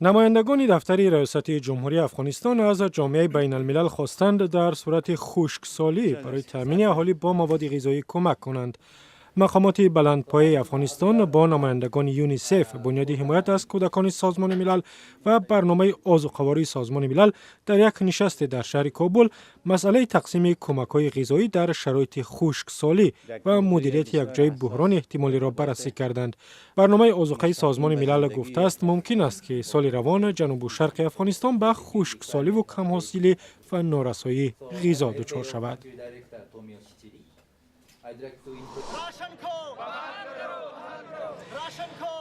Намояндагони дафтари раёсати ҷумҳурии Афғонистон аз ҷомеаи байналмилал хостанд, дар сурати хушксолӣ барои таъмини аҳолӣ бо маводи ғизоӣ кӯмак кунанд. Мақомоти баландпояи Афғонистон бо намояндагони ЮНИСЕФ, Бунёди ҳимоят аз кӯдакони Созмони Милал ва Барномаи озуқавории Созмони Милал дар як нишасте дар шаҳри Кобул масъалаи тақсими кӯмакҳои ғизоӣ дар шароити хушксолӣ ва мудирияти якҷои буҳрони эҳтимолиро баррасӣ карданд. Барномаи озуқаи Созмони Милал гуфтааст, мумкин аст, ки соли равон ҷанубу шарқи Афғонистон ба хушксоливу камҳосилӣ ва норасоии ғизо дучор шавад.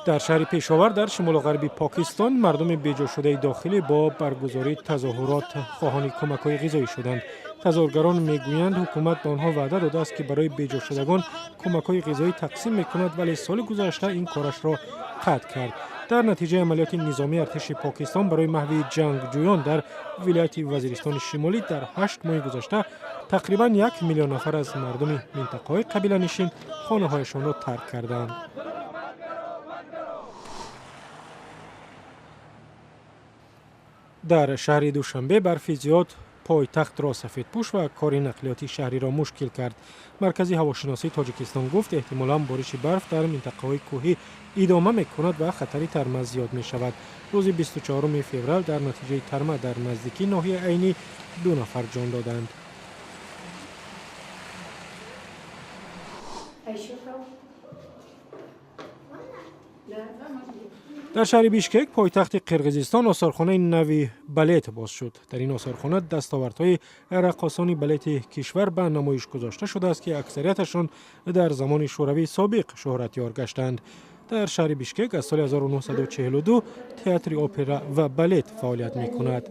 Дар шаҳри Пешовар дар шимолу ғарби Покистон мардуми беҷошудаи дохилӣ бо баргузории тазоҳурот хоҳони кӯмакҳои ғизоӣ шуданд. Тазоҳургарон мегӯянд, ҳукумат ба онҳо ваъда додааст, ки барои беҷошудагон кӯмакҳои ғизоӣ тақсим мекунад, вале соли гузашта ин корашро қатъ кард. Дар натиҷаи амалиёти низомии артиши Покистон барои маҳви ҷангҷӯён дар вилояти Вазиристони Шимолӣ дар 8 моҳи гузашта тақрибан 1 миллион нафар аз мардуми минтақаҳои қабиланишин хонаҳояшонро тарк карданд. Дар шаҳри Душанбе барфи зиёд пойтахтро сафедпӯш ва кори нақлиёти шаҳриро мушкил кард. Маркази ҳавошиносии Тоҷикистон гуфт, эҳтимолан бориши барф дар минтақаҳои кӯҳӣ идома мекунад ва хатари тарма зиёд мешавад. Рӯзи 24 феврал дар натиҷаи тарма дар наздикии ноҳияи Айнӣ ду нафар ҷон доданд. Дар шаҳри Бишкек, пойтахти Қирғизистон, осорхонаи нави балет боз шуд. Дар ин осорхона дастовардҳои раққосони балети кишвар ба намоиш гузошта шудааст, ки аксарияташон дар замони Шӯравии собиқ шӯҳратёр гаштанд. Дар шаҳри Бишкек аз соли 1942 театри опера ва балет фаъолият мекунад.